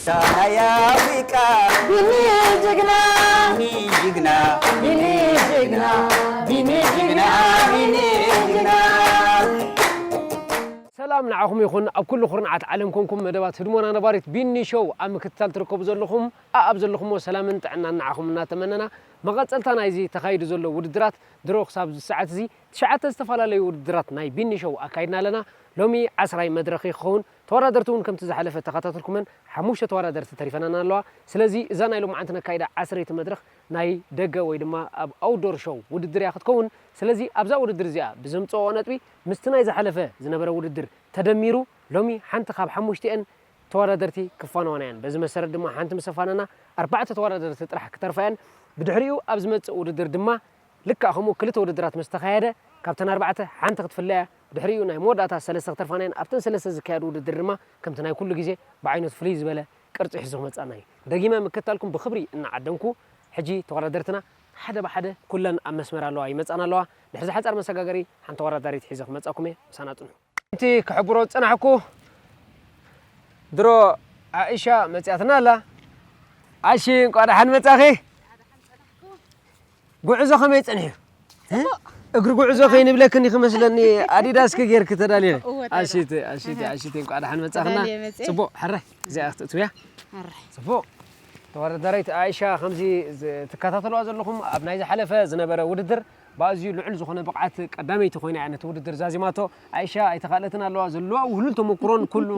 ናይ ኣፍሪቃ ቢኒ ጅግና፣ ቢኒ ጅግና፣ ቢኒ ጅግና፣ ቢኒ ጅግና፣ ቢኒ ጅግና። ሰላም ንዓኹም ይኹን፣ ኣብ ኩሉ ኩርናዓት ዓለም ኮንኩም መደባት ህድሞና ነባሪት ቢኒ ሾው ኣብ ምክትታል ትርከቡ ዘለኹም፣ ኣኣብ ዘለኹምዎ ሰላምን ጥዕናን ንዓኹም እናተመነና፣ መቐጸልታ ናይዚ ተኻይዱ ዘሎ ውድድራት ድሮ ክሳብ እዚ ሰዓት እዚ ትሽዓተ ዝተፈላለዩ ውድድራት ናይ ቢኒ ሾው ኣካይድና ኣለና። ሎሚ ዓስራይ መድረኽ ክኸውን፣ ተወዳደርቲ እውን ከምቲ ዝሓለፈ ተኸታተልኩመን ሓሙሽተ ተወዳደርቲ ተሪፈናና ኣለዋ። ስለዚ እዛ ናይ ሎማዓንቲ ነካይዳ ዓሰርይቲ መድረኽ ናይ ደገ ወይ ድማ ኣብ ኣውትዶር ሾው ውድድር እያ ክትከውን። ስለዚ ኣብዛ ውድድር እዚኣ ብዘምፅኦ ነጥቢ ምስቲ ናይ ዝሓለፈ ዝነበረ ውድድር ተደሚሩ ሎሚ ሓንቲ ካብ ሓሙሽቲአን ተወዳደርቲ ክፋነዋና እየን። በዚ መሰረት ድማ ሓንቲ ምስ ኣፋነና ኣርባዕተ ተወዳደርቲ ጥራሕ ክተርፋ እየን። ብድሕሪኡ ኣብ ዝመፅእ ውድድር ድማ ልክዕ ከምኡ ክልተ ውድድራት ምስ ተኻየደ ካብተን ኣርባዕተ ሓንቲ ክትፍለ እያ። ብድሕሪኡ ናይ መወዳእታ ሰለስተ ክተርፋና እየን። ኣብተን ሰለስተ ዝካየዱ ውድድር ድማ ከምቲ ናይ ኩሉ ግዜ ብዓይነቱ ፍልይ ዝበለ ቅርፂ ሒዙ ክመፅኣና እዩ። ደጊመ ምክትታልኩም ብኽብሪ እናዓደምኩ ሕጂ ተወዳደርትና ሓደ ብሓደ ኩለን ኣብ መስመር ኣለዋ ይመፃና ኣለዋ። ድሕሪ ዝሓፃር መሰጋገሪ ሓንቲ ተወዳዳሪት ሒዘ ክመፃኩም እየ። ምሳና ፅንሑ። እቲ ክሕብሮ ዝፀናሕኩ ድሮ ዓኢሻ መፅያትና ኣላ። ዓሺ እንኳ ደሓን መፃኺ። ጉዕዞ ከመይ ፀኒሑ? እግሪ ጉዕዞ ከይንብለክን እዩ ክመስለኒ ኣዲዳስኪ ጌርኪ ተዳሊኺ። እወ፣ ተዳ- ኣሽቲ ኣሽቲ ኣሽቲ እንኳ ደሓን መፃኽና። ተዳልየ መፅየ። ፅቡቕ ሕራይ እዚኣ ክትእትውያ። ሕራይ። ፅቡቕ። ተወዳዳሪት ኣይሻ ከምዚ ዝ- ትከታተልዋ ዘለኹም ኣብ ናይ ዝሓለፈ ዝነበረ ውድድር ብኣዝዩ ልዑል ዝኾነ ብቕዓት ቀዳመይቲ ኮይና እያ ነቲ ውድድር ዛዚማቶ። ኣይሻ ኣይተኻእለትን ኣለዋ ዘለዋ ውህሉል ተመኩሮን ኩሉ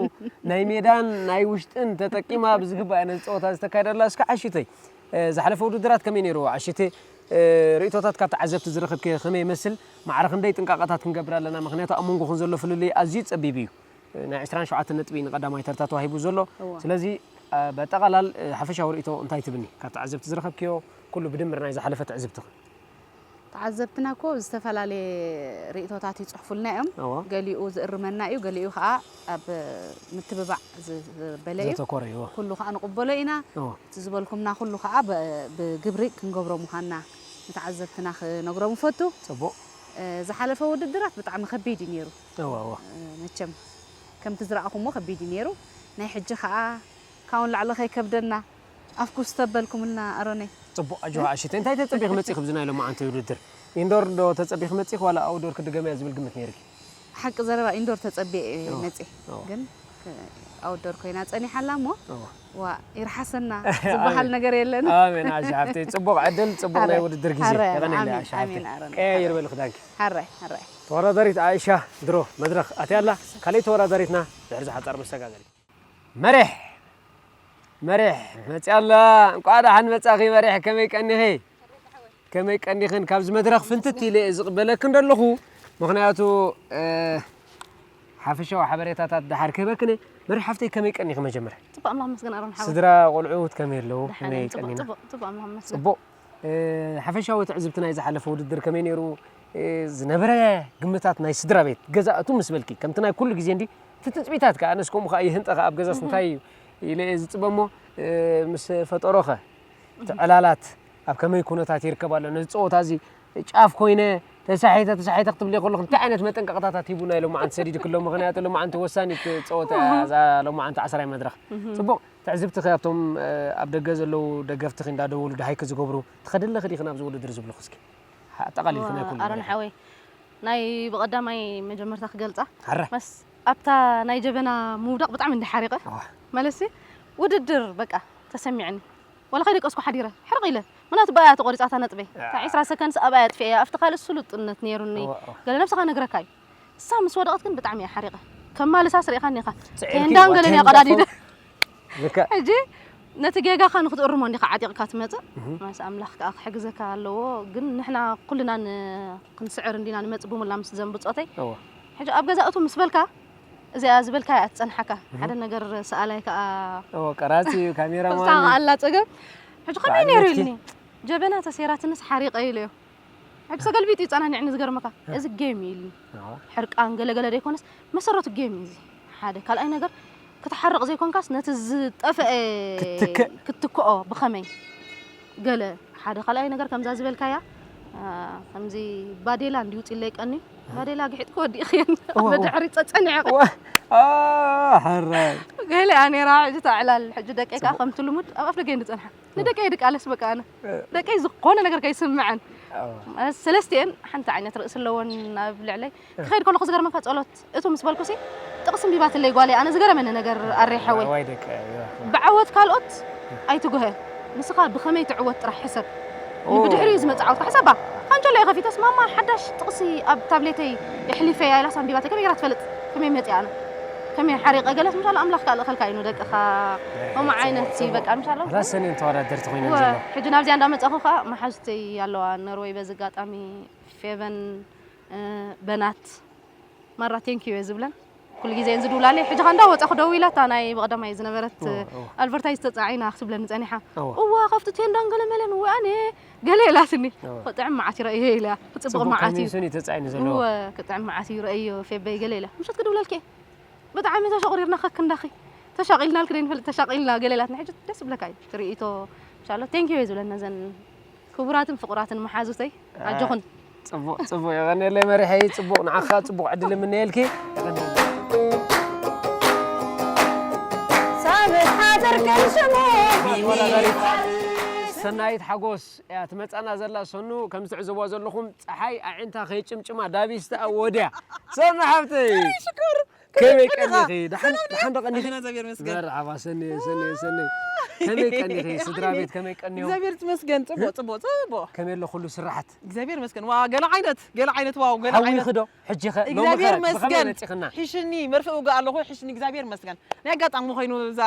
ናይ ሜዳን ናይ ውሽጥን ተጠቂማ ብዝግባእ እያ ነዚ ፀወታ ዝተካየደላ። እስከ ዓሽተይ ዝሓለፈ ውድድራት ከመይ ነይሩ? ዓሽቲ ርእቶታት ካብ ተዓዘብቲ ዝረኸብኪ ከመይ ይመስል? ማዕረ ክንደይ ጥንቃቐታት ክንገብር ኣለና? ምክንያቱ ኣብ መንጎኹም ዘሎ ፍልልይ ኣዝዩ ጸቢብ እዩ። ናይ ዕስራን ሸውዓተን ነጥቢ ንቐዳማይ ተርታ ተዋሂቡ ዘሎ። እዋ። ስለዚ በጠቓላል ሓፈሻዊ ርእቶ እንታይ ትብኒ? ካብ ተዓዘብቲ ዝረኸብክዮ ኩሉ ብድምር ናይ ዝሓለፈ ትዕዝብትኺ። ተዓዘብትና እኮ ዝተፈላለየ ርእቶታት ይጽሕፉልና እዮም። እዋ። ገሊኡ ዝእርመና እዩ፣ ገሊኡ ኸኣ ኣብ ምትብባዕ ዝበለ እዩ። ዘተኮረ እዩ። ኩሉ ኸኣ ንቕበሎ ኢና። እዋ። እቲ ዝበልኩምና ኩሉ ኸኣ ብ- ብግብሪ ክንገብሮ ምዃንና ንተዓዘብትና ክነግሮም እፈቱ። ጽቡቕ። እ፣ ዝሓለፈ ውድድራት ብጣዕሚ ከቢድ እዩ ነይሩ። እዋ፣ እዋ። እ፣ መቸም ከምቲ ዝረኣኹሞ ከቢድ እዩ ነይሩ። ናይ ሕጂ ኸኣ ካብኡ ንላዕሊ ከይከብደና ኣፍኩስ ተበልኩምልና ኣሮነይ። ጽቡቕ ኣጆኻ ኣሽተ። እንታይ ተጸቢኺ መጺኺ ብዚ ናይ ሎማዓንቲ ውድድር? ኢንዶር ዶ ተጸቢኺ መጺኺ ዋላ ኣውትዶር ክድገም እያ ዝብል ግምት ነይርኪ? ሓቂ ዘረባ ኢንዶር ተጸቢየ እየ እዎ፣ መጺ። እዎ። ግን ኣውትዶር ኮይና ጸኒሓ ኣላ እሞ እዎ። ዋ ይርሓሰና ዝበሃል ኣሜን። ነገር የለን። ኣሜን ኣሽ ሓፍተይ፣ ጽቡቕ ዕድል፣ ጽቡቕ ናይ ሓራይ፣ ውድድር ግዜ። ሓራይ፣ የቐንየለይ ኣሜን፣ ኣሽ ሓፍተይ። ኣሜን ኣሮን። ቀያይር በሊ ክዳንኪ። ሓራይ፣ ሓራይ። ተወዳዳሪት ኣይሻ ድሮ መድረኽ ኣትያ ኣላ። ካልኣይ ተወዳዳሪትና ድሕሪ ዝሓጻር መሰጋገሪ። መሪሕ፣ መሪሕ መጽያ ኣላ። እንቋዕ ደሓን መጻኺ መሪሕ፣ ከመይ ቀኒኺ? ከመይ ቀኒኽን? ካብዚ መድረኽ ፍንትት ኢለ እየ ዝቕበለክን ዘለኹ። ምኽንያቱ፣ እ፣ ሓፈሻዊ ሓበሬታታት ደሓር ክህበክን እየ። መሪሕ ሓፍተይ፣ ከመይ ቀኒኺ መጀመርያ? ጽቡቕ ኣምላኽ መስገን ኣሮን ሓወይ። ስድራ፣ ቆልዑት ከመይ ኣለዉ? ደሓን ከመይ እዮም። ጽቡቕ፣ ቀኒና? ጽቡቕ፣ ጽቡቕ ኣምላኽ መስገን። ጽቡቕ። እ፣ ሓፈሻዊ ትዕዝብቲ ናይ ዝሓለፈ ውድድር ከመይ ነይሩ? እ፣ ዝነበረ ግምታት ናይ ስድራ ቤት ገዛ እቱ ምስ በልኪ፣ ከምቲ ናይ ኩሉ ግዜ እንዲ፣ እቲ ትጽቢታት ከኣ ኣነስ ከምኡ ከኣ ይህንጠ ከኣ ኣብ ገዛስ እህ። እንታይ እዩ ኢለ እየ ዝጽበ እሞ፣ እ፣ ምስ ፈጠሮኸ እቲ ዕላላት ኣብ ከመይ ኩነታት ይርከብ ኣሎ? ነዚ ጸወታ እዚ ጫፍ ኮይነ ተሳሒተ፣ ተሳሒተ ክትብሊ ከለኹ እንታይ ዓይነት መጠንቀቕታታት ሂቡ ናይ ሎማዓንቲ ሰዲዱ ክሎ? ምኽንያቱ ሎማዓንቲ ወሳኒት ጸወታ እያ እዛ ሎማዓንቲ ዓስራይ መድረኽ። እህ። ጽቡቕ። ትዕዝብትኺ ኣብቶም፣ እ፣ ኣብ ደገ ዘለዉ ደገፍትኺ እንዳደወሉ ደሃይኪ ዝገብሩ፣ "ትኸዲ ኣለኺ ዲኺ ናብዚ ውድድር?" ዝብሉኺ እስኪ? ሓ-፣ ኣጠቓሊልኪ ናይ ኩሉ ኣሮን ነገር። ሓወይ፣ ናይ ብቐዳማይ መጀመርታ ክገልጻ፣ ሓረ። መስ ኣብታ ናይ ጀበና ምውዳቕ ብጣዕሚ እንዲ ሓሪቐ። ኣዋ። ማለትሲ፣ ውድድር በቃ ተሰሚዕኒ። ዋላ ከይደቀስኩ ሓዲረ፣ ሕርቕ ኢለ። ምናቱ ብኣያ ተቖሪጻታ ነጥበይ። ያ። እታ ዕስራ ሰከንድስ ኣብኣ ኣጥፊኤያ። ኣብቲ ካልእ ስሉጥነት ነይሩኒ። ኣዋ፣ ኣዋ። ገለ ነብስኻ ነግረካ እዩ። እሳ ምስ ወደቐት ግን ብጣዕሚ እየ ሓሪቐ። ከማልሳስ ርኢኻኒ ኢኻ። ጽዒርኪ ቴንዳን ገለን እየ ተንዳፎ። ቀዳዲደ። ልክዕ። ሕጂ ነቲ ጌጋኻ ንኽትእርሞ እንዲኻ ዓጢቕካ ትመጽእ። እህ። ማለትሲ ኣምላኽ ከኣ ክሕግዘካ ኣለዎ። ግን ንሕና ኩልና ን-፣ ክንስዕር እንዲና ንመጽእ ብሙላ ምስ ዘንብጾተይ። እወ። ሕጂ ኣብ ገዛ እቱ ምስ በልካ፣ እዚኣ ዝበልካያ እያ ትጸንሓካ። እህ። ሓደ ነገር ሰኣላይ ከኣ እወ፣ ቀራጺ እዩ፣ ካሜራማን እታ እዩ። ከኣ ኣላ ጸገም። ሕጂ ከመይ በዓል ነይሩ ቤትኪ? ኢልኒ? ጀበና ተሰይራትንስ ሓሪቐ ኢለዮ። ሕጂ ተገልቢጡ እዩ ጸናኒዕኒ ዝገርመካ። እ። እዚ ጌም እዩ ኢልኒ። ኣዎ። ሕርቃን ገለ ገለ ደይኮነስ መሰረቱ ጌም እዩ እዚ። ሓደ። ካልኣይ ነገር ክትሓርቕ ዘይኮንካስ ነቲ ዝጠፍአ ክትክእ። ክትክኦ ብኸመይ? ገለ ሓደ። ካልኣይ ነገር ከምዛ ዝበልካያ፣ አ፣ ከምዚ ባዴላ እንድዩ ውጽእ ኢለይ ቀኒ። እ። ባዴላ ግሒጥኩ ወዲእኽየን። እወ፣ እወ። ብድሕሪት ጸጸኒዐ። እወ። አ፣ ሕራይ። ገለ እያ ነይራ። ሕጂ እታ ዕላል፣ ሕጂ ደቀይ ከዓ ከምቲ ልሙድ ኣብ ኣፍ ደገ እየን ዝጸንሓ። ንደቀይ ድቃለስ በቃ ኣነ። ደቀይ ዝኾነ ነገር ከይስምዐን። ሰለስቲኤን ሓንቲ ዓይነት ርእሲ ኣለወን ኣብ ልዕለይ። ክኸይድ ከለኹ ዝገርመካ ጸሎት እቱ ምስ በልኩሲ ጥቕሲ ኣንቢባትለይ ጓለይ። ኣነ ዝገረመኒ ነገር ኣሬ ሓወይ። ዋይ ደቀይ፣ ዋይ። ብዓወት ካልኦት ኣይትጉሀ። ንስኻ ብኸመይ ትዕወት ጥራሕ ሕሰብ። ኦ። ንብድሕሪኡ ዝመጽእ ዓወትካ ሕሰባ። ካንቸሎ እየ ከፊተስ ማማ ሓዳሽ ጥቕሲ ኣብ ታብሌተይ የሕሊፈያ ኢላስ ኣንቢባተይ። ከመይ ገይራ ትፈልጥ? ከመይ መጺኣ ኣነ? ከመይ ሓሪቐ ገለስ ምሻሎ ኣምላኽ ካልእኸልካ እዩ ንደቅኻ። ከምኡ ዓይነት እዩ በቃ ምሻሎ። ራሰን ተወዳደርቲ ኮይነን እወ፣ ዘለዋ። ሕጂ ናብዚኣ እንዳመጻኹ ከዓ መሓዙተይ ኣለዋ ኖርወይ። በዚ ኣጋጣሚ ፌቨን፣ እ፣ በናት ማራ ቴንኪዩ እየ ዝብለን። ኩሉ ግዜ እየን ዝድውላለይ። ሕጂ ከ እንዳወጻኹ ደዊላ እታ ናይ ብቐደማይ ዝነበረት እወ፣ እወ። ኣድቨርታይዝ ተጻዒና ክትብለኒ ጸኒሓ። እወ። እዋ፣ ካብቲ ቴንዳን ገለ መለን፣ እወ፣ ኣነ ገለ ኢላትኒ። እወ። ክጥዕም መዓት እዩ ረእዮ ኢለያ። ክጽብቕ ጽቡቕ መዓት እዩ። ኮሚሽን እዩ ተጻዒኑ ዘለዎ። እወ፣ ክጥዕም መዓት እዩ ረእዮ ፌበይ ገለ ኢላ። ምሸት ክድውለልኪ እየ። ብጣዕሚ ተሸቑሪርና ከክንዳኺ። ተሻቒልናልኪ ዶ ይንፈልጥ፣ ተሻቒልና ገለ ኢላትና። ሕጂ ደስ ዝብለካ እዩ ትርኢቶ። ኢንሻላህ፣ ቴንኪዩ እየ ዝብለን ነዘን ክቡራትን ፍቑራትን መሓዙተይ። አ፣ ኣጆኹን። ጽቡቕ፣ ጽቡቕ። የቐንየለይ መሪሐይ፣ ጽቡቕ። ንዓኻ ጽቡቕ ዕድል እምነየልኪ። የቐንየለይ። ሳብት ሓዘር ከም ሽሙ። ተወዳዳሪት ሰናይት ሓጎስ እያ ትመጻና ዘላ። ሰኑ፣ ከም ትዕዘብዋ ዘለኹም፣ ጸሓይ ኣዒንታ ከይጭምጭማ ዳቢስ ተኣወድያ። ሰኑ ሓብተይ። ሽኮር። ከመይ ከመይ ቀኒኺ? ቀኒኺ? ደሓን፣ ሰላም ደሓን ዶ ቀኒኺ? ኣኺና እግዚኣብሔር ይመስገን። መርሓባ፣ ሰኒ፣ ሰኒ፣ ሰኒ። ከመይ ቀኒኺ? ስድራ ቤት ከመይ ቀኒዮም? እግዚኣብሔር ይመስገን። ጽቡቕ፣ ጽቡቕ፣ ጽቡቕ። ከመይ ኣሎ ኩሉ ስራሓት? እግዚኣብሔር ይመስገን። ዋ፣ ገለ ዓይነት፣ ገለ ዓይነት፣ ዋው፣ ገለ ዓይነት። ሓዊኺ ዶ? ሕጂ ኸ፣ ሎሚ ኸ እግዚኣብሔር ብኸመይ ይመስገን። መጺኽና? ሒሽኒ፣ መርፍእ ውግእ ኣለኹ፣ ሒሽኒ፣ እግዚኣብሔር ይመስገን። ናይ ኣጋጣሚ ኮይኑ እዛ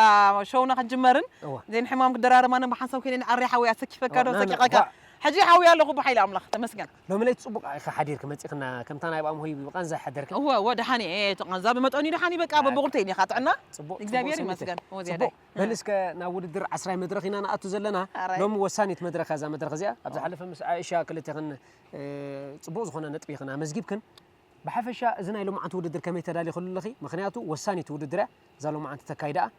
ሾውና ክትጅመርን እዋ። ዜን ሕማም ክደራረማንን ብሓንሳብ ኮይነን ኣሪ ሓወይ ኣሰኪፈካ ዶ ዋ፣ ሰቂቐካ? ዋ። ሕጂ ሓዊ ኣለኹ ብሓይሊ ኣምላኽ፣ ተመስገን። ሎሚ ለይቲ ጽቡቕ ኢኻ ሓዲርኪ መጺኽና፣ ከምታ ናይ ብኣምሆይ ብቓንዛ ሓደርኪ። እወ፣ እወ፣ ደሓን እየ። እቲ ቃንዛ ብመጠኑ እዩ ደሓን እዩ፣ በቃ ኣይ። በብቑርተይ እኒኻ ጥዕና። ጽቡቕ፣ እግዚኣብሔር ጽቡቕ ይመስገን። ስምዒት። እወ፣ ጽቡቕ። ዝያዳይ። በል እስከ ናብ ውድድር ዓስራይ መድረኽ ኢና ንኣቱ ዘለና። ኣራይ። ሎሚ ወሳኒት መድረኽ እያ እዛ መድረኽ እዚኣ። ኣብ ዝሓለፈ ምስ ዓእሻ ክልቴኽን፣ እ፣ ጽቡቕ ዝኾነ ነጥቢ ኢኽን ኣመዝጊብክን። ብሓፈሻ እዚ ናይ ሎማዓንቲ ውድድር ከመይ ተዳሊኽሉ ኣለኺ? ምኽንያቱ ወሳኒት ውድድር እያ እዛ ሎማዓንቲ ተካይዳኣ።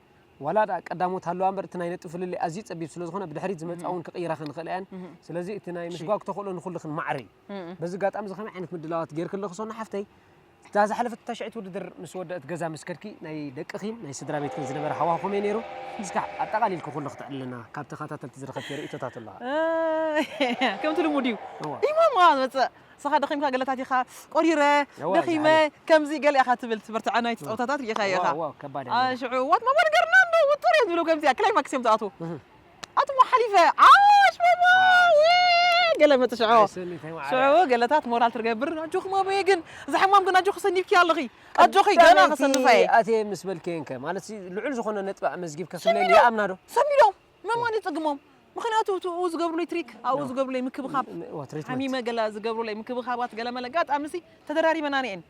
ዋላ ደኣ ቀዳሞት ሃለዋ እምበር እቲ ናይ ነጥቢ ፍልልይ ኣዝዩ ጸቢብ ስለ ዝኾነ ብድሕሪት ዝመጻ እውን ክቕይራ ከይኽእላ እየን። እህ። ስለዚ እቲ ናይ እሺ። ምስጓግ ተኽእሎ ንኹልኽን ማዕረ እዩ። እህ። በዚ ኣጋጣሚ እዚ ከመይ ዓይነት ምድላዋት ጌርኪ ኣለኺ ሶና ሓፍተይ? እታ ዝሓለፈት ተሽዐይቲ ውድድር ምስ ወደእት ገዛ ምስ ከድኪ ናይ ደቅኺን ናይ ስድራ ቤትክን ዝነበረ ሃዋሁ ከመይ ነይሩ? እስከ ኣጠቓሊልኪ ኩሉ ክትዕልልና ካብ ተኸታተልቲ ዝረኸብኪ ርእይቶታት ኣለዋ። እ፣ ከምቲ ልሙድ እዩ። እዋ። ኢማማ ዝመጽእ። ንስኻ ደኺምካ ገለታት ኢኻ፣ ቆሪረ፣ እዋ፣ ደኺመ፣ ዝሓለ። ከምዚ ገለ ኢኻ ትብል፣ ትበርትዐ ናይ እዋ። ጸወታታት ርኢኻዮ እዋ፣ ኢኻ። እዋ፣ ከባድ እያ አ፣ ነይራ። ሽዑ፣ ዋት ማማ ንገርና እንዶ፣ ውጥር እዮም ዝብሉ ከምዚኣ፣ ክላይማክስ እዮም ዝኣትዉ። እህ። ኣቱም ሓሊፈ፣ ዓሽ ማማ፣ ወይ፣ ገለ መጽእ ሽዑ። ኣይ፣ ሰኒ፣ እንታይ ማዕረ። ሽዑ ገለታት ሞራል ትገብር፣ ኣጆኺ ማማየ ግን፣ እዚ ሕማም ግን ኣጆኺ ሰኒፍኪ ኣለኺ። ኣጆኺ፣ ገና ቀዳመይቲ ከሰንፋ እየ። ኣትየ ምስ በልክየን ከ፣ ማለት ሲ፣ ልዑል ዝኾነ ነጥቢ ኣመዝጊብካ ክትብለኒ ሰሚዶም። ይኣምና ዶ? ሰሚዶም። መማን ይጽግሞም። ምኽንያቱ፣ እቱ ዝገብሩለይ ትሪክ፣ ኣብኡ እዎ። ዝገብሩለይ ምክብኻብ፣ ን-፣ ን-፣ እዎ፣ ትሪትመንት። ሓሚመ ገለ ዝገብሩለይ ምክብኻባት፣ ገለ መለ ኣጋጣሚ ሲ ተደራሪበና ነየን።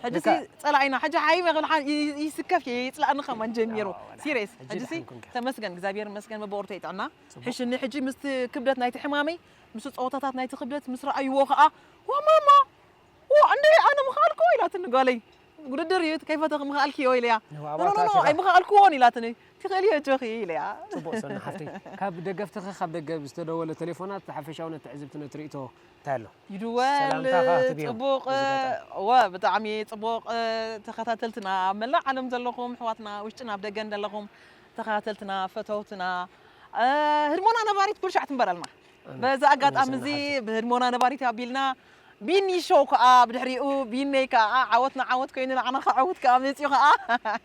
ሕጂ ሲ ልክዕ። ጸላኢና፣ ሕጂ ሓሚመ ክብል ሓ-፣ ይ-፣ ይ-፣ ይስከፍ እየ፣ ይጽላእኒ ከማን ጀሚሩ። ኣዎ፣ ኣላ። ሲሪየስ። ሕጂ ሕጂ ሲ ደሓን ኮንካ። ተመስገን፣ እግዚኣብሔር ይመስገን፣ በብቑርተይ ጥዕና። ጽቡቕ፣ ሕሽኒ ጽቡቕ ሕጂ ስምዒት። ምስቲ ክብደት ናይቲ ሕማመይ፣ ምስ ጸወታታት ናይቲ ክብደት ምስ ረኣይዎ ኸኣ፣ "ዋ ማማ፣ ዋ እንደ ኣነ ምኸኣልኩ" ኢላትኒ ጓለይ። "ውድድር እዩ፣ ከይፈተኺ ምኸኣልክዮ" ኢለያ። ንዋባታ "ኖ፣ ኖ፣ ኖ፣ ኣቲኻ። ኣይምኸኣልክዎን" ኢላትኒ። "ትኽእልዮ ኣጆኺ" ኢለያ። ጽቡቕ ሰኑ ሓፍተይ። ካብ ደገፍትኺ ካብ ደገ ብዝተደወለ ቴሌፎናት ሓፈሻውነት ትዕዝብቲ ነቲ ርእይቶ እንታይ ኣሎ? ይድወል፣ ሰላምታ ከኣ ክትብዮም ጽቡቕ፣ ብዝገጠ። እወ፣ ብጣዕሚ ጽቡቕ፣ ተኸታተልትና፣ ኣብ መላእ ዓለም ዘለኹም ኣሕዋትና፣ ውሽጥን ኣብ ደገን ዘለኹም ተኸታተልትና፣ ፈተውትና፣ ህድሞና ነባሪት ኩሉ ሻዕ ትንበረልና። ኣሜን። በዚ ኣጋጣሚ ኣሜን፣ እዚ ሰላም። ብህድሞና ነባሪት ኣቢልና፣ ቢኒ ሾው ከኣ ብድሕሪኡ፣ ቢነይ ከኣ ዓወት ንዓወት ኮይኑ ንዓና ከዐውት ከኣ መጺኡ ከኣ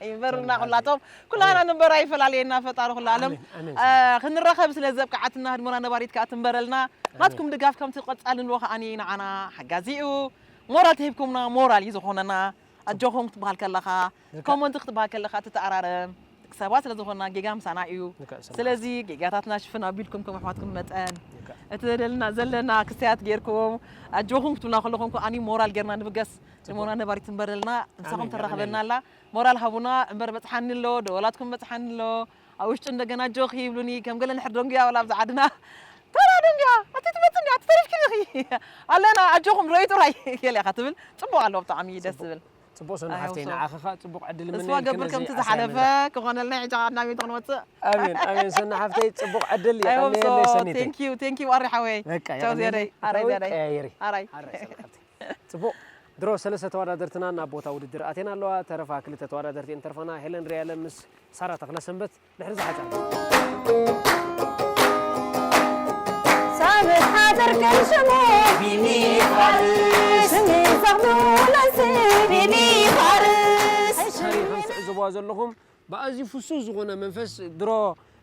ይንበርልና ኣሜን፣ ኩላቶም። ኩላና ኣሜን። ንንበር ኣይፈላለየና ፈጣሪ ኩሉ ዓለም። ኣሜን፣ ኣሜን፣ እ፣ ሰላም። ክንራኸብ ስለ ዘብቅዓትና ህድሞና ነባሪት ከኣ ትንበረልና። ኣሜን። ናትኩም ድጋፍ ከምቲ ቀጻሊ ንብሎ ከኣኒ ንዓና ሓጋዚ እዩ። ሞራል ተሂብኩምና ሞራል እዩ ዝኾነና። ኣጆኹም ክትበሃል ከለኻ፣ ልክዕ። ኮመንት ክትበሃል ከለኻ ትተኣራረም። ደቂ ሰባት ስለ ዝኾንና ጌጋ ምሳና እዩ። ልክዕ፣ ሰማዕቲ። ስለዚ ጌጋታትና ሽፍን ኣቢልኩም ከም ኣሕዋትኩም መጠን፣ ልክዕ። እቲ ዘለና ዘለና ክስተያት ጌርኩም ኣጆኹም ክትብሉና ከለኹም ከኣ ኣኒ ሞራል ጌርና ንብገስ። ጽቡቕ። ንሞራል ነባሪት ትንበረልና፣ ንሳኹም ኣሜን፣ ተራኽበና ኣሜን። ኣላ። ሞራል ሃቡና እምበር በጽሓኒ ኣሎ፣ ደወላትኩም በጽሓኒ ኣሎ። ኣብ ውሽጢ እንደገና ኣጆኺ ይብሉኒ፣ ከም ገለ ንሕር ደንጉያ ወላ ኣብዚ ዓድና። ተራ ደንጉያ፣ ኣቲ ትመጽእ እንዲያ፣ ኣቲ ተሪፍኪ ዲኺ? ኣለና፣ ኣጆኹም ርኣዩ ጥራይ ገለ ኢኻ ትብል። ጽቡቕ ኣሎ፣ ብጣዕሚ ደስ ጽቡቕ። ዝብል። ጽቡቕ ሰኑ ኣይ፣ ሓፍተይ፣ ወሶ። ንዓኺ ኸኣ ጽቡቕ ዕድል ተስፋ እምነየልክን ገብር ነዚ ከምቲ ዓስራይ ዝሓለፈ መድረኽ። ክኾነልና ሕጂ ኣብ ናብይ ትኽንወጽእ። ኣሜን፣ ኣሜን። ሰኑ ሓፍተይ፣ ጽቡቕ ዕድል ኣይ፣ ወሶ። የቐንየለይ ሰኒተይ። Thank you፣ thank you፣ ኣሪ ሓወይ። በቃ፣ ቻው፣ የቐንየለይ። ዝያዳይ። ኣራይ፣ እታወት ዝያዳይ። ቀያይሪ። ኣራይ። ኣራይ፣ ሰኑ ሓፍተይ። ጽቡቕ። ድሮ ሰለስተ ተወዳደርትና ናብ ቦታ ውድድር ኣትየን ኣለዋ። ተረፋ ክልተ ተወዳደርቲ እየን ተርፋና፣ ሄለን ሪያለ ምስ ሳራ ተኽለሰንበት። ድሕሪ ዝሓጻ ሳብት ሓደር ከም ሽሙ ቢኒ ፋርስ። ሽሚ ዘኽብለሲ ቢኒ ፋርስ። ከም ትዕዝብዋ ዘለኹም ብኣዝዩ ፍሱህ ዝኾነ መንፈስ ድሮ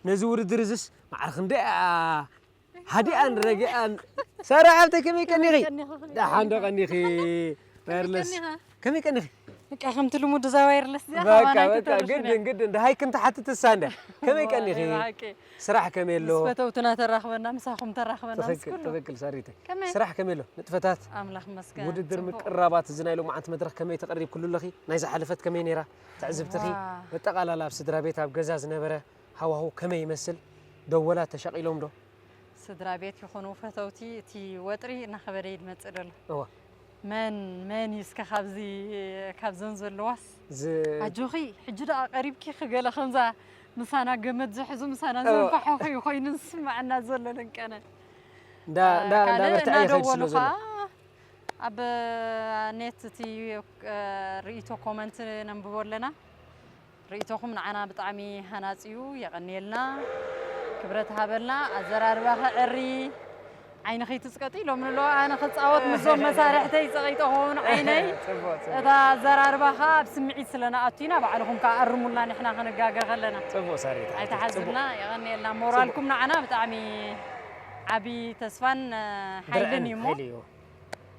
ነዚ ውድድር እዝስ ማዕረ ክንደይ እያ ሃዲኣን ረጊኣን። ሳራ ሓብተይ ከመይ ቀኒኺ? ደሓን ዶ ቀኒኺ? ዋየርለስ። ከመይ ቀኒኻ? ከመይ ቀኒኺ? በቃ ከምቲ ልሙድ እዛ ዋየርለስ እዚኣ በቃ፣ ካባና በቃ፣ ኣይትተርፍን ግድን፣ እያ። ግድን። ደሃይ ክንትሓትት እሳ እንደ። ከመይ እዋ፣ ቀኒኺ? ናይ ብሓቂ። ስራሕ ከመይ ኣሎ? ምስ ፈተውትና ተራኽበና፣ ምሳኹም ተራኽበና፣ ምስ ትኽክል፣ ኩሉ። ትኽክል፣ ሳሪተይ። ከመይ? ስራሕ ከመይ ኣሎ? ንጥፈታት? ኣምላኽ ይመስገን። ውድድር ጽቡቕ። ምቅርራባት እዚ ናይ ሎማዓንቲ መድረኽ ከመይ ተቐሪብክሉ ኣለኺ? ናይዛ ሓለፈት ከመይ ነይራ? ትዕዝብትኺ? ዋ። በጠቓላላ ኣብ ስድራ ቤት፣ ኣብ ገዛ ዝነበረ ሃዋሁ ከመይ ይመስል? ደወላት ተሻቒሎም ዶ? ስድራ ቤት ይኹኑ ፈተውቲ፣ እቲ ወጥሪ እናኸበደ እዩ ዝመጽእ ዘሎ። እወ። መን፣ መን እዩ እስከ ካብዚ፣ ካብዘን ዘለዋስ? ዝ- ኣጆኺ፣ ሕጂ ደኣ ቀሪብኪ ክገለ ከምዛ ምሳና ገመድ ዝሕዙ፣ ምሳና እወ። ዘንፋሕኹ እዩ ኮይኑ ዝስምዓና ዘሎ ልንቀነ። እንዳ-፣ እንዳ-፣ ካልእ እንዳበርትዐ ይኸይድ ስለ እናደወሉ ዘሎ። ኸዓ ኣብ ኔት እቲ፣ እ፣ ርእይቶ ኮመንት ነንብቦ ኣለና። ርእይቶኹም ንዓና ብጣዕሚ ሃናጺ እዩ፣ የቐንየልና፣ ክብረት ሃበልና። ኣዘራርባኸ ዕሪ፣ ዓይንኺ ትጽቀጢ ኢሎም ንሎ፣ ኣነ ክጻወት ምስዞም መሳርሕተይ ጸቒጠ ክኸውን ዓይነይ። ጽቡቕ፣ ጽቡቕ። እታ ኣዘራርባኻ ኣብ ስምዒት ስለ ንኣቱ ኢና፣ ባዕልኹም ከኣ ኣርሙልና ንሕና ክንጋገ ከለና። ጽቡቕ ሳሪት፣ ኣይትሓዝልና፣ ጽቡቕ። የቐንየልና። ጽቡቕ። ሞራልኩም ንዓና ብጣዕሚ ዓቢ ተስፋን፣ እ፣ ድርዕን ሓይልን እዩ እሞ። ሓይሊ እዩ።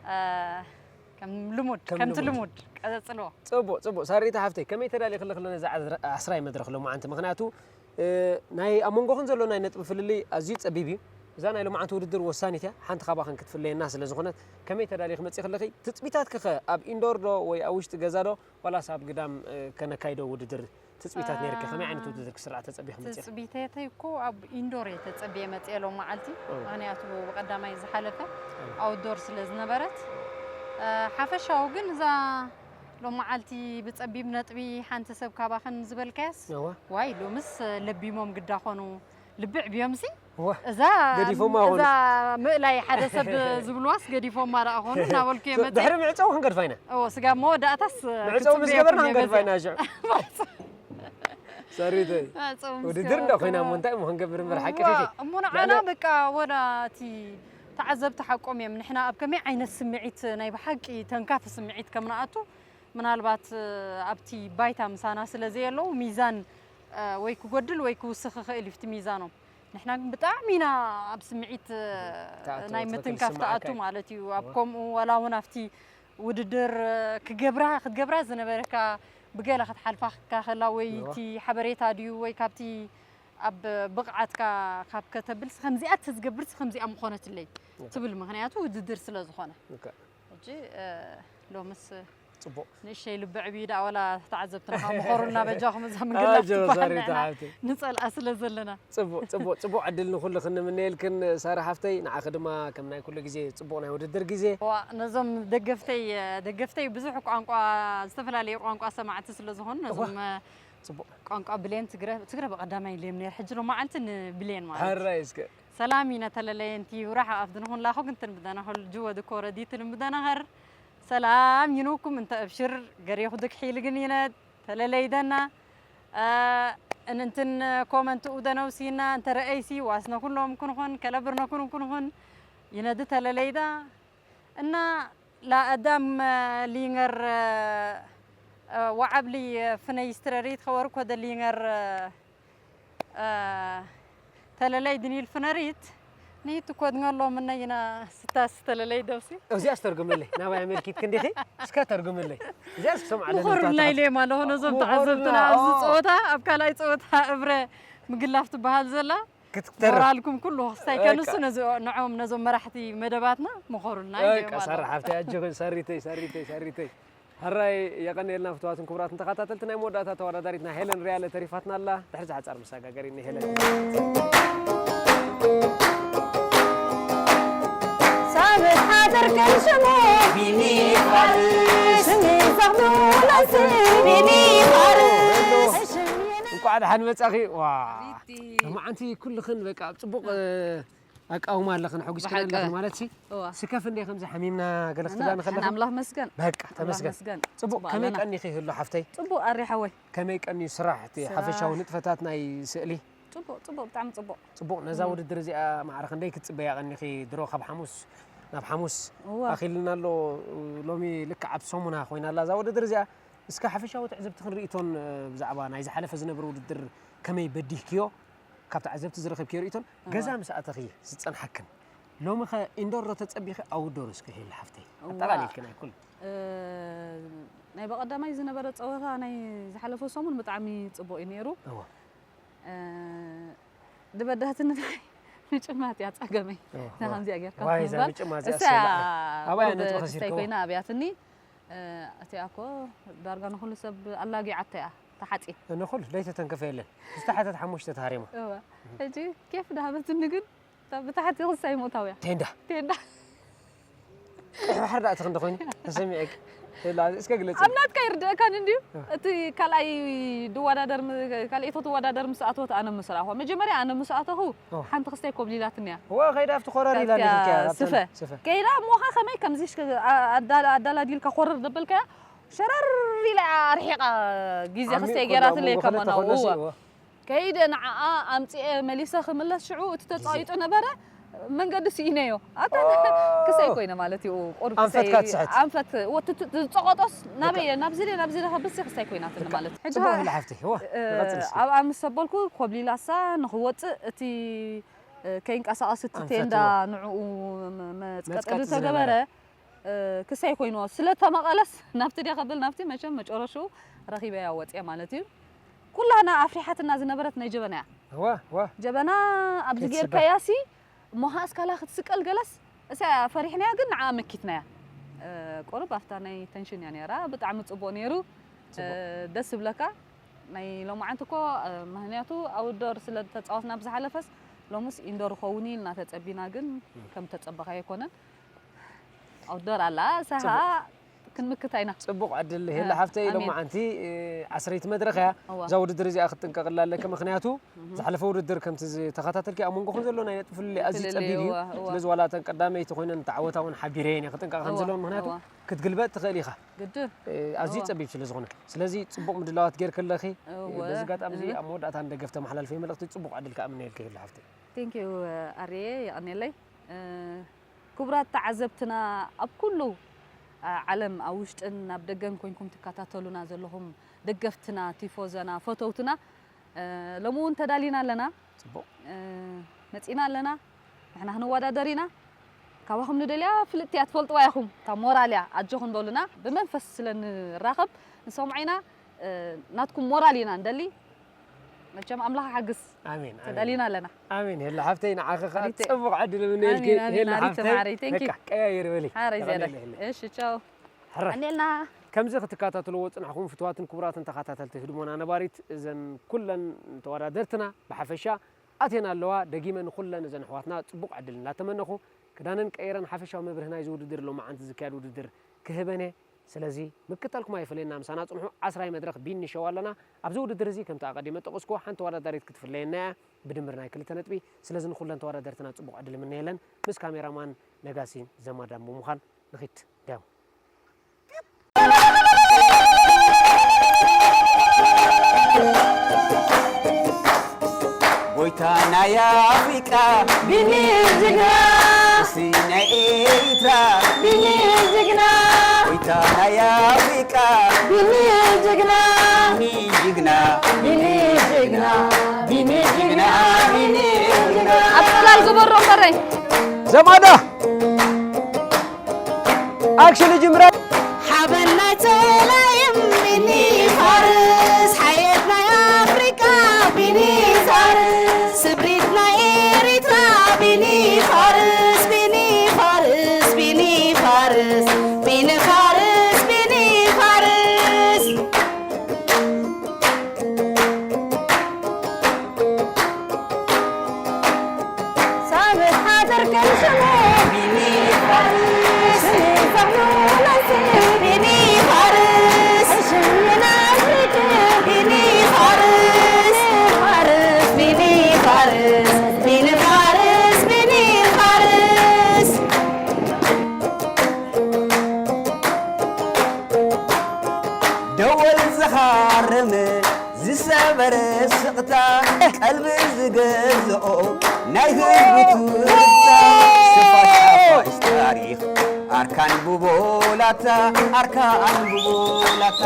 እ፣ ከም ልሙድ፣ ከም ከምቲ ልሙድ። ልሙድ፣ ቀጽልዎ። ጽቡቕ፣ ጽቡቕ። ሳሪታ ሓፍተይ፣ ከመይ ተዳሊኺ ኣለኺ ነዛ ዓስራ-፣ ዓስራይ መድረኽ ሎማዓንቲ? ምኽንያቱ፣ እ፣ ናይ ኣብ መንጎኽን ዘሎ ናይ ነጥቢ ፍልልይ ኣዝዩ ጸቢብ እዩ። እዛ ናይ ሎማዓንቲ ውድድር ወሳኒት እያ። ሓንቲ ካባኽን ክትፍለየና ስለ ዝኾነት፣ ከመይ ተዳሊኺ መጺኺ ኣለኺ? ትጽቢታትኪ ኸ ኣብ ኢንዶር ዶ ወይ ኣብ ውሽጢ ገዛ ዶ ዋላስ ኣብ ግዳም፣ እ፣ ከነካይዶ ውድድር ትጽቢታት ነይርኪ? ከመይ ዓይነት ውድድር ክስራዕ ተጸቢኺ መጺኺ? ትጽቢተተይ እኮ ኣብ ኢንዶር እየ ተጸብየ መጽየ ሎም መዓልቲ። እወ። ምኽንያቱ ብቐዳማይ ዝሓለፈ እወ። ኣውትዶር ስለ ዝነበረት። እወ። እ፣ ሓፈሻዊ ግን እዛ ሎም መዓልቲ ብጸቢብ ነጥቢ ሓንቲ ሰብ ካባኽን ዝበልካያስ? እወ። ዋይ፣ ሎምስ ለቢሞም ግዳ ኾኑ። ልብዕ ብዮምሲ? እወ። እዛ፣ ገዲፎማ ኾኑ። እዛ ምእላይ ሓደ ሰብ ዝብልዋስ ገዲፎማ ደኣ ኾኑ እናበልኩ እየ መጽየ። ድሕሪ ምዕጻው ክንገድፋ ኢና። እወ፣ ስጋብ መወዳእታስ ምዕጻው ምስ ክትጽብየ ገበርና እየ ክንገድፋ መጽየ። ኢና ሽዑ። ሰሪተይ። ምዕጻው ምስ ውድድር እንዳ ገበርኩሞ። ኮይና እሞ እንታይ እሞ ክንገብር እምበር ሓቂ እዋ፣ ኺኺ። እሞ ንዓና ልዕሊ በቃ ወላ እቲ ተዓዘብቲ ሓቆም እዮም። ንሕና ኣብ ከመይ ዓይነት ስምዒት ናይ ብሓቂ ተንካፊ ስምዒት ከም ንኣቱ ምናልባት ኣብቲ ባይታ ምሳና ስለ ዘየለዉ ሚዛን፣ እ፣ ወይ ክጎድል ወይ ክውስኽ ይኽእል እዩ እቲ ሚዛኖም። ንሕና ግን ብጣዕሚ ኢና ኣብ ስምዒት፣ እ፣ ትኣቱ፣ ናይ ትኽክል፣ ምትንካፍ ዝስምዓካ ትኣቱ እዩ። ማለት እዩ። ኣብ እዋ። ከምኡ ዋላ እውን ኣብቲ ውድድር፣ እ፣ ክገብራ፣ ክትገብራ ዝነበረካ ብገለ ክትሓልፋ ከላ ወይ እዋ። እቲ ሓበሬታ ድዩ ወይ ካብቲ ኣብ ብቕዓትካ ካብ ከተብልስ ከምዚኣ ተዝገብርስ ከምዚኣ ምኾነትለይ እዋ። ትብል፣ ምኽንያቱ ውድድር ስለ ዝኾነ። እካ። ሕጂ፣ እ፣ ሎምስ ጽቡቕ። ንእሸይ ልቢ ዕብዩ ደኣ ዋላ ተዓዘብትና ምኸሩልና በጃኹም እዛ ምንግላፍ ኣጆ ትበሃል ሳሪታ ንሕና ሓብተይ። ንጸልኣ ስለ ዘለና። ጽቡቕ፣ ጽቡቕ፣ ጽቡቕ ዕድል ንኹሉ ክንምነየልክን ሳራ ሓፍተይ፣ ንዓኺ ድማ ከም ናይ ኩሉ ግዜ ጽቡቕ ናይ ውድድር ግዜ። ዋ፣ ነዞም ደገፍተይ፣ ደገፍተይ ብዙሕ ቋንቋ፣ ዝተፈላለየ ቋንቋ ሰማዕቲ ስለ ዝኾኑ፣ ነዞም፣ እዋ፣ ጽቡቕ። ቋንቋ ብሌን ትግረ፣ ትግረ ብቐዳማይ ኢለዮም ነይረ፣ ሕጂ ሎማዓንቲ ንብሌን ማለት እዩ። ሕራይ እስከ። ሰላም ይነ ተለለየንቲ ውራሕ ኣፍ ድንኹን ላኹ ግንትን ብደናኹል ጅወ ድኮ ረዲትን ብደናኸር ሰላም ይኑኩም እንተ እብሽር ገሬኹ ድክሒል ግን ይነ ተለለይደና፣ እ፣ እንትን ኮመንት ኡደነው ሲና እንተ ረአይሲ ዋስነ ኩሎም ኩንኹን ከለብርነ ኩን ኩንኹን ይነድ ተለለይዳ እና ላአዳም ሊንገር፣ እ፣ ወዓብሊ ፍነይ ስትረሪት ኸወር ኮደ ሊንገር፣ እ፣ ተለለይ ድኒል ፍነሪት ንይት ኮድንገሎም እነይና ስታስ ተለለይ ደውሲ። እዚኣ ስተርጉምለይ፣ ናባይ ኣመልኪት ክንዲኺ? እስከ ተርጉምለይ። እዚኣ እስከ ሰምዓ ምኹር ለንታ ናይ ተሓት-፣ ሌማ ኣለኹ ነዞም ምኹር ተዓዘብትና ና-፣ ኣብዚ ኦ። ጸወታ፣ ኣብ ካልኣይ ጸወታ እብረ ምግላፍ ትበሃል ዘላ። ክትተርፍ። ሞራልኩም ኩሉ ክስታይ በቃ። ከንሱ ነዚ-፣ ንዖም ነዞም መራሕቲ መደባትና ምኾሩልና በቃ፣ እዮም ኣለዉ። ሳራ ሓፍተይ፣ ኣጆኺ፣ ሳሪተይ፣ ሳሪተይ፣ ሳሪተይ። ሕራይ የቐንየልና ፍትዋትን ክቡራትን ተኸታተልቲ፣ ናይ መወዳእታ ተወዳዳሪትና ሄለን ሪያለ ተሪፋትና ኣላ። ድሕሪ ዝሓጻር መሰጋገሪ ንሄለን። ሳብት ሓደር ከም ሽሙ ቢኒ ፋርስ። ሽሚ ዘኽብለሲ ቢኒ ፋርስ። እንኳዕ ደሓን መጻኺ። ዋ። ሪቲ። ሎማዓንቲ ኩልኽን በቃ ኣብ ጽቡቕ፣ እ፣ ኣቃውማ ኣለኽን፣ ሓጒስክን ብሓቂ። ኣለኽን ማለት ሲ። እዋ። ስከፍ እንደ ከምዚ ሓሚምና ገለ ክትብላ ኣነ ንኸለኽን? ኣምላኽ መስገን። በቃ፣ ኣምላኽ ተመስገን። መስገን። ጽቡቕ፣ ጽቡቕ ከመይ ኣለና። ቀኒኺ ህሉ ሓፍተይ? ጽቡቕ ኣሪ ሓወይ። ከመይ ቀንዩ ስራሕ እቲ ስራሕ። ሓፈሻዊ ንጥፈታት ናይ ስእሊ? ጽቡቕ፣ ጽቡቕ፣ ብጣዕሚ ጽቡቕ። ጽቡቕ፣ ነዛ እም። ውድድር እዚኣ ማዕረ ክንደይ ክትጽበያ ቀኒኺ? ድሮ ካብ ሓሙስ ናብ ሓሙስ እዋ። ኣኺልና ኣሎ፣ ሎሚ ልክዕ ኣብ ሰሙና ኮይና ኣላ እዛ ውድድር እዚኣ። እስከ ሓፈሻዊ ትዕዝብትኽን ርእይቶን፣ እ፣ ብዛዕባ ናይ ዝሓለፈ ዝነበረ ውድድር ከመይ በዲህክዮ? ካብ ተዓዘብቲ ዝረኸብክዮ ርእይቶን እዋ። ገዛ ምስ ኣተኺ ዝጸንሓክን? ሎሚ ኸ ኢንዶር ዶ ተጸቢኺ ኣውትዶር እስከ ሄሉ ሓፍተይ? እዋ። ኣጠቓሊልክን ኣይኩል? እ፣ ናይ በቐዳማይ ዝነበረ ጸወታ ናይ ዝሓለፈ ሰሙን ብጣዕሚ ጽቡቕ እዩ ነይሩ። እዋ። እ፣ ድበዳህትኒ ናይ ምጭማት እያ ጸገመይ። እዋ፣ እዛ እዋ። ከምዚኣ ጌርካ ዋይ፣ እዛ ምንባር። ምጭማት እዚኣ እሳ ሰላእ እያ። ኣባያ ቁርብ ነጥቢ ክስታይ ከሲርክዎ? ኮይና ኣብያትኒ። እ፣ እቲኣ እኮ ዳርጋ ንኹሉ ሰብ ኣላጊዓቶ እያ፣ ተሓጺ። ንኹሉ ለይተተንከፈ የለን። ዝተሓተት ሓሙሽተ ተሃሪማ። እዋ። ሕጂ ኬፍ ዳሃበትኒ ግን፣ እታ ብታሕቲ ክሳይ ምእታው እያ። ቴንዳ። ቴንዳ። ቅሕ ባሕሪ ደኣ እቲ ክንዲ ኮይኑ ተሰሚዐክ። የላ፣ እስከ ግለጽ። ኣብ ናትካ ይርድአካን እንድዩ። እ። እቲ ካልኣይ ድወዳደር ም-፣ ካልኣይቶ ትወዳደር ምስ ኣተወት ኣነ ምስ ረኣኹዋ። መጀመርያ ኣነ ምስ ኣተኹ ኦ። ሓንቲ ክስታይ ኮብሊላትኒ እያ። እዋ፣ ከይዳ ኣብቲ ኮረር ኢላ ካብቲ ነይርካ እያ፣ ኣብታ ስፈ። ስፈ። ከይዳ እሞኻ ከመይ ከምዚ ሽክ-፣ ኣ-፣ ኣዳላ-፣ ኣዳላዲልካ ኮረር ደበልካያ፣ ሸረር ኢላ እያ ኣርሒቓ ግዜ ዓሚቕ ክስታይ ኮላ ገይራትለይ ኣብ መንጎ ከመ ክልተ ናብኡ። ኮሎ እዋ። እዋ። ከይደ ንዓኣ ኣምጺኤ መሊሰ ክምለስ ሽዑ እቲ ተጻይጡ ነበረ፣ መንገዲ ስኢነዮ። ኣታ ኦ። ክሳይ ኮይነ ማለት እዩ፣ ቁሩብ ክሳይ ኣንፈትካ ትስሕት። ኣንፈት፣ ወ-፣ ት-፣ ት-፣ ዝጸቐጦስ ናበይ፣ ልክዕ። ናብዚ ድየ፣ ናብዚ ድየ ከብሲ ክሳይ ኮይናትኒ ልክዕ። ማለት። ሕጂ ጽቡቕ ኸኣ፣ ኢላ ሓፍተይ። እዋ፣ እ፣ ንቐጽል እስኪ። ኣብኣ ምስ ኣበልኩ ኮብሊላሳ ንኽወጽእ እቲ፣ እ፣ ከይንቀሳቐስ እቲ ኣንፈት፣ ቴንዳ እዋ። ንዕኡ መ-፣ መጽቀጢ መጽቀጢ ዝተገበረ፣ ዝነበረ። እ፣ ክሳይ ኮይንዎ ስለ ተመቐለስ፣ ናብቲ ድየ ከብል፣ ናብቲ መቸም መጨረሽኡ ረኺበያ ወጽየ ማለት እዩ። ኩላና ኣፍሪሓትና ዝነበረት ናይ ጀበና እያ። እዋ፣ እዋ። ጀበና ኣብዚ ከይትስበር። ጌርካያሲ፣ እሞ ኸኣ እስካላ ክትስቀል ገለስ፣ እሳ ፈሪሕናያ ግን ንዓ መኪትናያ። እ፣ ቁሩብ ኣብታ ናይ ተንሽን እያ ነይራ፣ ብጣዕሚ ጽቡቕ ነይሩ። ጽቡቕ። እ፣ ደስ ዝብለካ። ናይ ሎማዓንቲ እኮ፣ እ፣ ምኽንያቱ ኣውትዶር ስለ ተጻወትና ብዝሓለፈስ፣ ሎምስ ኢንዶር ኸውን ኢልና ተጸቢና፣ ግን እም። ከም ተጸበኻዮ ኣይኮነን። ኣውትዶር ኣላ፣ እሳ ጽቡቕ። ኸኣ ክንምክታ ኢና። ጽቡቕ ዕድል ሄለ እ፣ ሓፍተይ፣ ኣሜን። ሎማዓንቲ፣ እ፣ ዓስረይቲ መድረኽ እያ። እዋ። እዛ ውድድር እዚኣ ክትጥንቀቕላ ኣለኪ፣ ምኽንያቱ እህ። ዝሓለፈ ውድድር ከምቲ ዝተኸታተልኪ ኣብ መንጎኹም ዘሎ ናይ ነጥቢ ፍልልይ ኣዝዩ ፍልልይ፣ ጸቢብ እዩ። እዋ፣ እዋ። ስለዚ ዋላ እተን ቀዳመይቲ ኮይነን ተዓወታ እውን ሓቢረየን እየ ክጥንቀቓ ከም እዋ፣ ዘለወን፣ ምኽንያቱ እዋ። ክትግልበጥ ትኽእል ኢኻ። ግድን። እ፣ ኣዝዩ እዋ። ጸቢብ ስለ ዝኾነ። ስለዚ ጽቡቕ ምድላዋት ጌርኪ ኣለኺ። እወ፣ በዚ ኣጋጣሚ እዚ እህ። ኣብ መወዳእታ ንደገፍ ተመሓላልፈይ መልእኽቲ ጽቡቕ ዕድል ከኣ እምነየልኪ ሄሉ ሓፍተይ። Thank you ኣርየ፣ የቐንየለይ። እ፣ ክቡራት ተዓዘብትና፣ ኣብ ኩሉ፣ እ፣ ዓለም፣ ኣብ ውሽጥን ኣብ ደገን ኮይንኩም ትከታተሉና ዘለኹም ደገፍትና፣ ቲፎዘና፣ ፈተውትና፣ እ፣ ሎሚ እውን ተዳሊና ኣለና። ጽቡቕ። እ፣ መጺና ኣለና። ንሕና ክንወዳደር ኢና። ካባኹም ንደልያ ፍልጥቲ እያ፣ ትፈልጥዋ ኢኹም። እታ ሞራል እያ፣ ኣጆኹም በሉና። ብመንፈስ ስለ ንራኸብ፣ ንሰምዖ ኢና። እ፣ ናትኩም ሞራል ኢና ንደሊ። መቸም ኣምላኽ ሓግዝ። ኣሜን፣ ኣሜን። ተዳሊና ኣለና። ኣሜን። ሄላ ሓፍተይ፣ ንዓኺ ኸኣ ኣሪተ። ጽቡቕ ዕድል እምነየልኪ። ኣሜን፣ ኣሜን። ሄላ ኣሪተ ሓፍተይ፣ ማዕረይ፣ thank you። በቃ ቀያይር በሊ። ሓረይ ዘረ። የቐንየለይ፣ ሄለይ። እሺ፣ ቻው። ሕራይ። ቀኒልና። ከምዚ ክትከታተልዎ ዝጽናሕኩም ፍትዋትን ክቡራትን ተኸታተልቲ ህድሞና ነባሪት፣ እዘን ኩለን ተወዳደርትና ብሓፈሻ ኣትየን ኣለዋ። ደጊመ ንኹለን እዘን ኣሕዋትና ጽቡቕ ዕድል እናተመነኹ፣ ክዳነን ቀይረን ሓፈሻዊ መብርሂ ናይዚ ውድድር፣ ሎማዓንቲ ዝካየድ ውድድር ክህበን እየ። ስለዚ ምክታልኩም ኣይፈለየና፣ ምሳና ጽንሑ። ዓስራይ መድረኽ ቢኒ ሸው ኣለና። ኣብዚ ውድድር እዚ ከምቲ ኣቐዲመ ጠቐስኩዎ፣ ሓንቲ ተወዳዳሪት ክትፍለየና እያ ብድምር ናይ ክልተ ነጥቢ። ስለዚ ንኹለን ተወዳደርትና ጽቡቕ ዕድል እምነየለን። ምስ ካሜራማን ነጋሲ ዘማዳን ብምዃን ንኺድ። ዳያም። ጎይታ ናይ ኣፍሪቃ ቢኒ ጅግና፣ ንጉሲ ናይ ኤሪትራ ቢኒ ጅግና፣ ጎይታ ናይ ኣፍሪቃ ቢኒ ጅግና፣ ቢኒ ጅግና፣ ቢኒ ጅግና፣ ቢኒ ጅግና፣ ቢኒ ጅግና። ኣብ ጽላል ግበሮ እምበረይ። ዘማዳ። ኣክሽን ይጅምረ። ሓበን ናይ ጸላይም ቢኒ ፋርስ፣ ሓየት ናይ ኣፍሪቃ ቢኒ ፋርስ፣ ስብሪት ናይ ኤሪትራ ቢኒ ፋርስ፣ ቢኒ ፋርስ፣ ቢኒ ፋርስ፣ ቢኒ ፋርስ፣ ቢኒ ፋርስ። ሳብት ሓደር ከም ሽሙ ቢኒ ፋርስ፣ ስኒ ፋሕሉ መስል ቢኒ ፋርስ፣ ሽምና ፍሪክ ቢኒ ፋርስ፣ ፋርስ ቢኒ ፋርስ፣ ቢኒ ፋርስ፣ ቢኒ ደወል ዝኻረመ ዝሰበረ ስቕታ፣ ቀልቢ ዝገዝኦ ናይ ህዝቢ ትርታ። ስፋት ሓፋሽ ታሪኽ ኣርካን ብቦላታ፣ ኣርካን ብቦላታ።